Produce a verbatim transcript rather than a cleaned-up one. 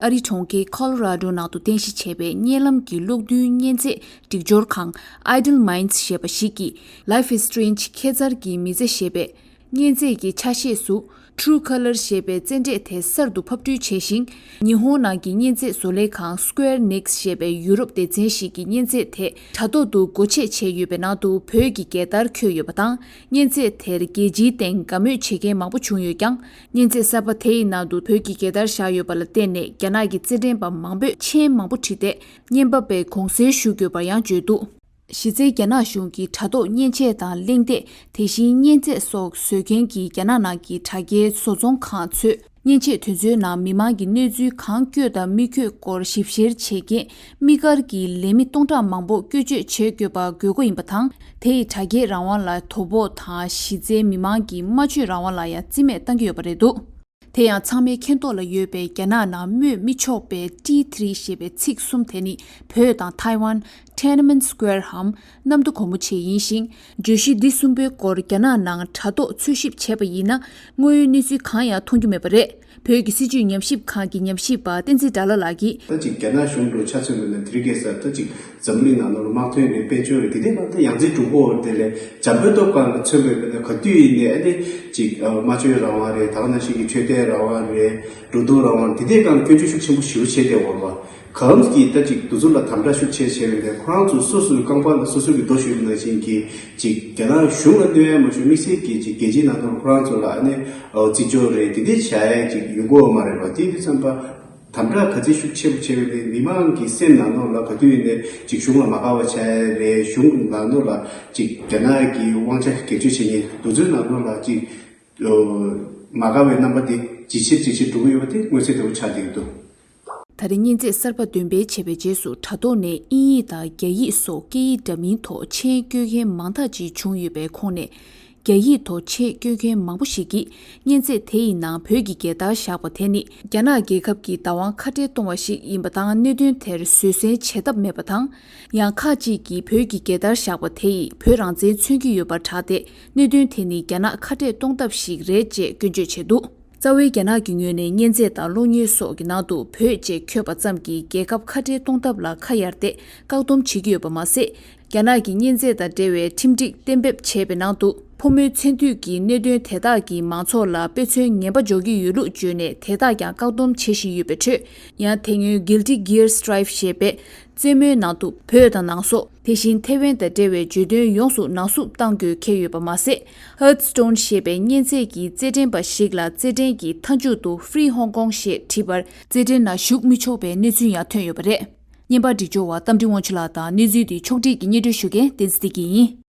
ཨ་རིའི་གྲོང་ཁྱེར་ཁོ་ལོ་ར་ཌོ་ནང་དུ་རྟེན་གཞི་བྱས་པའི་བརྙན་ལམ་གྱི་གློག་རྡུལ་མཉེན་ཆས་སྒྲིག་སྦྱོར་ཁང་Idle Minds ཞེས་པ་ཞིག་གིས་Life is Strange ཁྱད་མཚར་གྱི་མི་ཚེ་ཞེས་པའི་མཉེན་ཆས་ཀྱི་ཆ་ཤས་སུ་True Color ཞེས་པའི་རྩེད་འགྲན་དེ་གསར་དུ་ཕབ་སྐྲུན་བྱས་ཤིང་། ཉི་ཧོང་ནང་གི་མཉེན་ཆས་བཟོ་ལས་ཁང་Square Enix ཞེས་པའི་ཡུ་རོབ་སྡེ་ཚན་ཞིག་གིས་མཉེན་ཆས་དེ་དྲ་ཐོག་ཏུ་སྒོ་ཕྱེ་བྱས་ཡོད་པའི་ནང་དུ་བོད་ཀྱི་རྒྱལ་དར་འཁོད་ཡོད་པ་དང་། མཉེན་ཆས་དེར་རྒྱལ་སྤྱིའི་སྟེང་དགའ་མོས་བྱེད་མཁན་མང་པོ་བྱུང་ཡོད་ཀྱང་། མཉེན་ཆས་གསར་པ་དེ་ཡི་ནང་དུ་བོད་ཀྱི་རྒྱལ་དར་བཞག་ཡོད་པ་ལ་བརྟེན་ནས་རྒྱ་ནག་གི་རྩེད་འགྲན་པ་མང་པོས་མཆན་མང་པོ་བྲིས་ཏེ་བརྙན་པ་པའི་དགོངས་སེལ་ཞུ་དགོས་པར་ཡང་བརྗོད་འདུག་གཞི་རྩའི་རྒྱ་ནག་གཞུང་གིས་དྲ་ཐོག་མཉེན་ཆས་དང་གླེང་སྟེགས། དེ་བཞིན་མཉེན་ཆས་སོགས་བཟོ་མཁན་གྱི་རྒྱ་ནག་ནང་གི་དྲ་རྒྱའི་བཟོ་ཚོང་ཁང་ཚོས་མཉེན་ཆས་དེ་ཚོའི་ནང་མི་མང་གི་གནས་ཚུལ་གང་བཀོད་དང་མི་བཀོད་སྐོར་ཞིབ་བཤེར་བྱེད་མཁན་དམིགས་བཀར་གྱི་ལས་མི་སྟོང་ཕྲག་མང་པོ་བཀོལ་སྤྱོད་བྱེད་དགོས་པ་དགོས་མཁོ་ཡིན་པ་དང་། དེ་ཡིས་དྲ་རྒྱའི་རང་དབང་ལ་དོ་ཕོག་དང་། གཞི་རྩའི་མི་མང་གི་སྨྲ་བརྗོད་རང་དབང་ལ་ཡང་རྩིས་མེད་བཏང་གི་ཡོད་པ་རེད་འདུག་དེ་ཡང་ཚང་མའི་མཁྱེན་རྟོགས་ལ་ཡོད་པའི་རྒྱ་ནག་ནང་སྨོས་མི་ཆོག་པའི་ཏི་ཐི་རི་ཞེས་པའི་ཚིག་གསུམ་དེ་ནི་བོད་དང་ཐའེ་ཝན། Tiananmen Square འམ་གནམ་མདོ་སྒོ་མོ་ཆེ་ཡིན་ཞིང་། བརྗོད་གཞི་འདི་གསུམ་པོའི་སྐོར་རྒྱ་ནག་ནང་དྲ་ཐོག་འཚོལ་ཞིབ་བྱས་པ་ཡིན་ན། དངོས་ཡོད་གནས་ཚུལ་གང་ཡང་མཐོང་རྒྱུ་མེད་པ་རེད། བོད་ཀྱི་སྲིད་བྱུས་ཉམས་ཞིབ་ཁང་གི་ཉམས་ཞིབ་པ་བསྟན་འཛིན་དགྲ་ལྷ་ལགས་ཀྱིས། ད་ཅིག་རྒྱ་ནག་གཞུང་འགྲོ་ཆ་མཚོན་པ་ན་དེ་རིང་ཁ་སང་ད་ཅིག་འཛམ་གླིང་ནང་ལོགས་དམག་དོན་རེད། དཔལ་འབྱོར་རེད། དེ་འདྲའི་སྐབས་ད་ཡང་རྩེ་གྲུང་པོ་འོར་དེ་ལས་འཇམ་པོའི་སྟོབས་སྒང་ལ་མཚོན་པའི་དཔེར་ན་ག་དུས་ཡིན་ནའི་ཨ་ནི་ཅིག་སྨྲ་བརྗོད་རང་དབང་རེད། ད་ག་ནང་བཞིན་གྱི་འཕྲོད་བསྟེན་རང་དབང་རེད། འགྲོ་འདུག་རང་དབང་དེ་འདྲའི་སྒང་ལ་སྐྱོན་བརྗོད་ཤུགས་ཆེན་པོ་ཞེ་པོ་བྱས་ཏེ་འོར་བ། གང་གིས་ད་ཅིག་དེ་ཚོ་ལ་དམ་དྲག་ཤུགས་ཆེ་བྱས་པའི་ཁོ་རང་ཚོ་སོ་སོའི་རྐང་པ་ལ་སོ་སོ་གི་རྡོ་གཞུས་པ་ནང་བཞིན་གྱི་ཅིག་རྒྱ་ནག་གཞུང་ལ་གནོད་ཡ་མ་བྱུང་། དམིགས་བསལ་གྱི་ཅིག་རྒྱལ་སྤྱིའི་ནང་ལ་ཁོ་རང་ཚོ་ལ་ཨ་ནི་རྩིས་སྦྱོར་རེད། དེ་འདྲའི་བྱ་ཡ་ཅིག་ཡོང་གི་ཡོད་མ་རེད་པ། དེ་ཡིན་དུས་ཙམ་པ། དམ་དྲག་ག་ཚད་ཤུགས་ཆེ་པོ་བྱས་པ་ཡིན་ནའི་མི་མང་གི་སེམས་ནང་ལོགས་ལ་ག་དུས་ཡིན་ནའི་ཅིག་གཞུང་ལ་མ་དགའ་བ་བྱ་ཡ་རེད། གཞུང་ནང་ལོགས་ལ་ཅིག་རྒྱ་ནག་གི་དབང་ཆ་སྒེར་གཅོད་བྱེད་མཁན་དེ་ཚོའི་ནང་ལོགས་ལ་ཅིག་མ་དགའ་བའི་རྣམ་པ་དེ་ཇེ་ཆེར་ཇེ་ཆེར་འགྲོ་གི་ཡོད་པ་དེ་མངོན་གསལ་དོད་པོ་ཆགས་བསྡད་ཀྱི་འདུག་ད་རེས་མཉེན་ཆས་གསར་པ་འདོན་སྤེལ་བྱས་པའི་རྗེས་སུ་དྲ་ཐོག་ནས་དབྱིན་ཡིག་དང་རྒྱ་ཡིག་སོགས་སྐད་ཡིག་འདྲ་མིན་ཐོག་མཆན་བཀོད་མཁན་མང་དག་ཅིག་བྱུང་ཡོད་པའི་ཁོངས་ནས། རྒྱ་ཡིག་ཐོག་མཆན་བཀོད་མཁན་མང་པོ་ཞིག་གིས་མཉེན་ཆས་དེ་ཡི་ནང་བོད་ཀྱི་རྒྱལ་དར་བཞག་པ་དེ་ནི་རྒྱ་ནག་རྒྱལ་ཁབ་ཀྱི་བདག་དབང་ཁ་བྲལ་གཏོང་བ་ཞིག་ཡིན་པ་དང་། གནད་དོན་དེར་བཟོད་བསྲན་བྱེད་ཐབས་མེད་པ་དང་། ཡང་ཁག་ཅིག་གིས་བོད་ཀྱི་རྒྱལ་དར་བཞག་པ་དེ་ཡིས་བོད་རང་བཙན་མཚོན་གྱི་ཡོད་པར་བསྒྲགས་ཏེ། གནད་དོན་དེ་ནི་རྒྱ་ནག་ཁ་བྲལ་གཏོང་ཐབས་ཤིག་རེད་ཅེས་སྐྱོན་བརྗོད་བྱས་འདུག་རྩ་བའི་རྒྱ་ནག་གི་ངོས་ནས་མཉེན་ཆས་དང་གློག་བརྙན་སོགས་ཀྱི་ནང་དུ་བོད་ཅེས་འཁོད་པ་ཙམ་གྱིས་རྒྱལ་ཁབ་ཁ་བྲལ་གཏོང་ཐབས་ལ་ཁ་གཡར་ཏེ་བཀག་སྡོམ་བྱེད་ཀྱི་ཡོད་པ་མ་ཟད། རྒྱ་ནག་གི་མཉེན་ཆས་དང་འབྲེལ་བའི་ཁྲིམས་སྒྲིག་གཏན་འབེབས་བྱས་པའི་ནང་དུ། ཕོ་མོའི་མཚན་མཐུན་གྱི་གནད་དོན་དེ་དག་གིས་མང་ཚོགས་ལ་དཔེ་མཚོན་ངན་པ་འཇོག་གི་ཡོད་ལུགས་བརྗོད་ནས། དེ་དག་ཀྱང་བཀག་སྡོམ་བྱེད་བཞིན་ཡོད་པའི་ཁྲོད། ཡང་དེ་སྔོན་Guilty Gear Strive ཞེས་པའི་རྩེད་མོའི་ནང་དུ་བོད་དང་ནང་སོག་དེ་བཞིན་ཐེ་ཝན་དང་འབྲེལ་བའི་བརྗོད་དོན་ཡོངས་སུ་ནང་བསུབ་གཏང་དགོས་འཁེལ་ཡོད་པ་མ་ཟད། Hearthstone ཞེས་པའི་མཉེན་ཆས་ཀྱི་རྩེད་འགྲན་པ་ཞིག་ལ་རྩེད་འགྲན་གྱི་མཐའ་མཇུག་ཏུ་Free Hong Kong ཞེས་བྲིས་པར་རྩེད་འགྲན་ནང་ཞུགས་མི་ཆོག་པའི་གནས་ཚུལ་ཡང་ཐོན་ཡོད་པ་རེད། བརྙན་པར་སྒྲིག་སྦྱོར་བ་རྟ་མགྲིན་དབང་ཕྱུག་ལགས་དང་། གནས་ཚུལ་འདི་ཕྱོགས་སྒྲིག་གིས་སྙན་སྒྲོན་ཞུ་མཁན་བསྟན་འཛིན་བདེ་སྐྱིད་ཡིན།